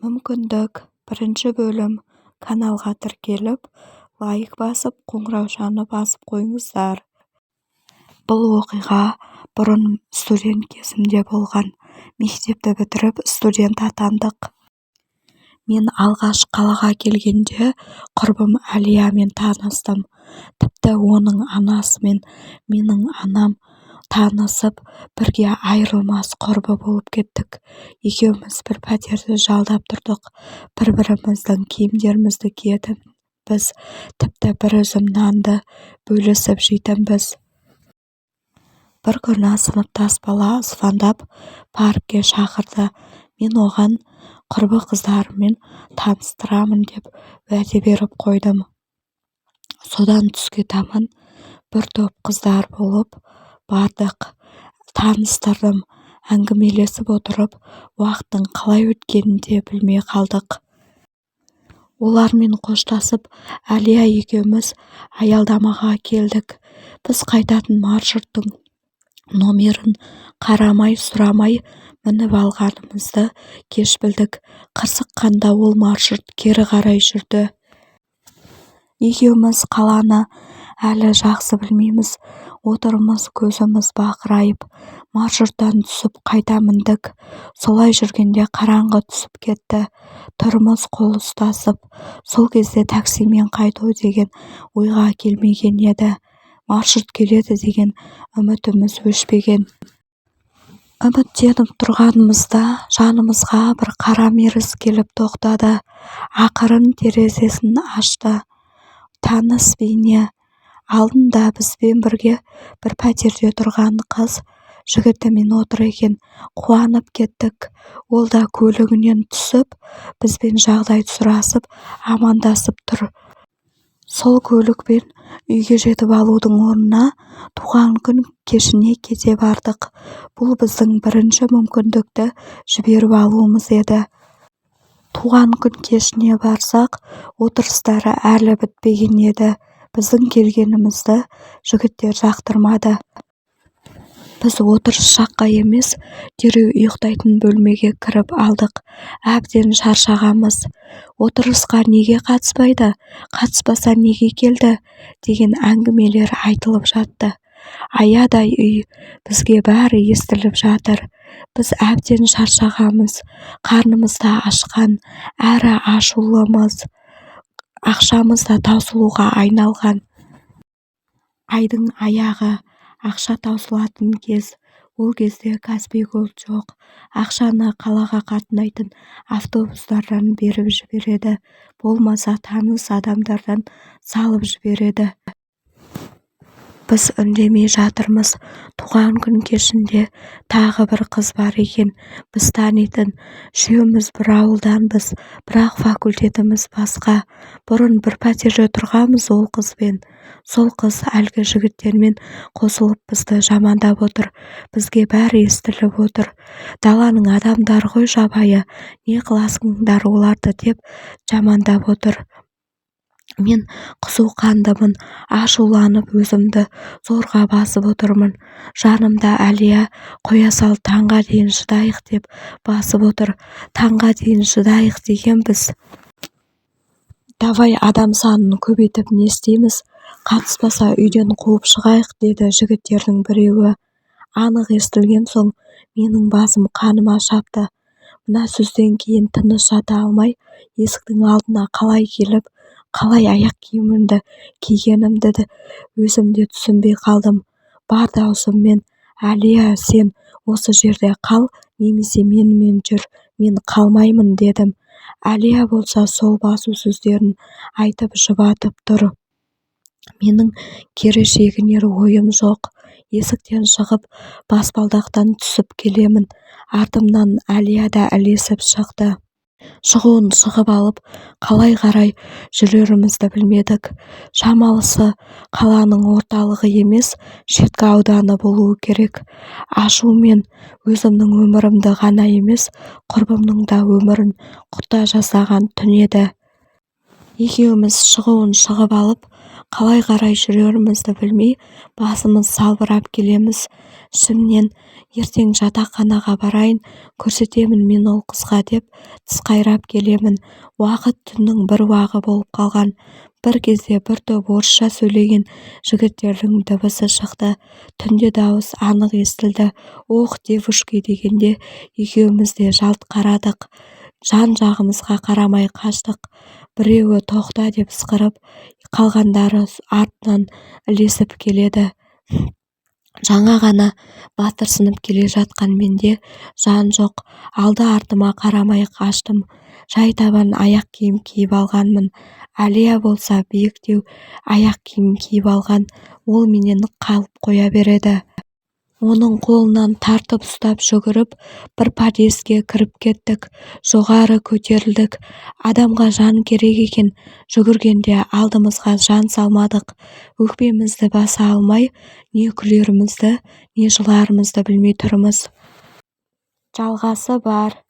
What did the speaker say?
Мүмкіндік бірінші бөлім Каналға тіркеліп, лайк басып, қоңыраушаны басып қойыңыздар. Бұл оқиға бұрын студент кезімде болған. Мектепті бітіріп, студент атандық. Мен алғаш қалаға келгенде құрбым Әлиямен таныстым. Тіпті оның анасымен менің анам танысып, бірге айырылмас құрбы болып кеттік. Екеуміз бір пәтерді жалдап тұрдық. Бір-біріміздің киімдерімізді киетінбіз, тіпті бір үзім нанды бөлісіп жейтінбіз. Бір күні сыныптас бала звондап паркке шақырды. Мен оған құрбы қыздарыммен таныстырамын деп уәде беріп қойдым. Содан түске таман бір топ қыздар болып бардық. Таныстырдым. Әңгімелесіп отырып, уақыттың қалай өткенін де білмей қалдық. Олармен қоштасып, Әлия екеуміз аялдамаға келдік. Біз қайтатын маршруттың номерін қарамай, сұрамай мініп алғанымызды кеш білдік. Қырсыққанда ол маршрут кері қарай жүрді. Екеуміз қаланы әлі жақсы білмейміз. Отырмыз көзіміз бақырайып. Маршруттан түсіп қайта міндік. Солай жүргенде қараңғы түсіп кетті. Тұрмыз қол ұстасып. Сол кезде таксимен қайту деген ойға келмеген еді. Маршрут келеді деген үмітіміз өшпеген. Үміттеніп тұрғанымызда жанымызға бір қара мерс келіп тоқтады. Ақырын терезесін ашты. Таныс бейне. Алдында бізбен бірге бір пәтерде тұрған қыз жігітімен отыр екен. Қуанып кеттік. Ол да көлігінен түсіп, бізбен жағдай сұрасып, амандасып тұр. Сол көлікпен үйге жетіп алудың орнына туған күн кешіне кете бардық. Бұл біздің бірінші мүмкіндікті жіберіп алуымыз еді. Туған күн кешіне барсақ, отырыстары әлі бітпеген еді. Біздің келгенімізді жігіттер жақтырмады. Біз отырыс жаққа емес, дереу ұйықтайтын бөлмеге кіріп алдық. Әбден шаршағанбыз. Отырысқа неге қатыспайды, қатыспаса неге келді деген әңгімелер айтылып жатты. Аядай үй, бізге бәрі естіліп жатыр. Біз әбден шаршағанбыз, қарнымыз да ашқан, әрі ашулымыз. Ақшамыз да таусылуға айналған. Айдың аяғы, ақша таусылатын кез. Ол кезде Каспий Голд жоқ. Ақшаны қалаға қатынайтын автобустардан беріп жібереді, болмаса таныс адамдардан салып жібереді. Біз үндемей жатырмыз. Туған күн кешінде тағы бір қыз бар екен, біз танитын. Үшеуміз бір ауылданбыз, бірақ факультетіміз басқа. Бұрын бір пәтерде тұрғанбыз ол қызбен. Сол қыз әлгі жігіттермен қосылып бізді жамандап отыр. Бізге бәрі естіліп отыр. Даланың адамдары ғой жабайы, не қыласыңдар оларды деп жамандап отыр. Мен қызу қандымын, ашуланып өзімді зорға басып отырмын. Жанымда Әлия қоя сал, таңға дейін шыдайық деп басып отыр. Таңға дейін шыдайық деген біз. Давай адам санын көбейтіп не істейміз, қатыспаса үйден қуып шығайық, деді жігіттердің біреуі. Анық естілген соң менің басым қаныма шапты. Мына сөзден кейін тыныш жата алмай, есіктің алдына қалай келіп, қалай аяқ киімімді кигенімді өзім де түсінбей қалдым. Бар даусыммен: «Әлия, сен осы жерде қал немесе менімен жүр, мен қалмаймын», – дедім. Әлия болса сол басу сөздерін айтып жұбатып тұр. Менің кері шегінер ойым жоқ. Есіктен шығып, баспалдақтан түсіп келемін. Артымнан Әлия да ілесіп шықты. Шығуын шығып алып, қалай қарай жүрерімізді білмедік. Шамалысы қаланың орталығы емес, шеткі ауданы болуы керек. Ашумен өзімнің өмірімді ғана емес, құрбымның да өмірін құрта жаздаған түн еді. Екеуміз шығуын шығып алып, Қалай қарай жүрерімізді білмей, басымыз салбырап келеміз. Ішімнен ертең жатақханаға барайын, көрсетемін мен ол қызға деп тіс қайрап келемін. Уақыт түннің бір уағы болып қалған. Бір кезде бір топ орысша сөйлеген жігіттердің дыбысы шықты. Түнде дауыс анық естілді. «Ох, девушки» дегенде екеуміз де жалт қарадық. Жан-жағымызға қарамай қаштық. Біреуі «тоқта» деп ысқырып, қалғандары артынан ілесіп келеді. Жаңа ғана батырсынып келе жатқан менде жан жоқ. Алды-артыма қарамай қаштым. Жайтабан аяқ киім киіп алғанмын. Әлия болса биіктеу аяқ киім киіп алған. Ол менен қалып қоя береді. Оның қолынан тартып ұстап жүгіріп, бір подъезге кіріп кеттік. Жоғары көтерілдік. Адамға жан керек екен, жүгіргенде алдымызға жан салмадық. Өкпемізді баса алмай, не күлерімізді, не жыларымызды білмей тұрмыз. Жалғасы бар.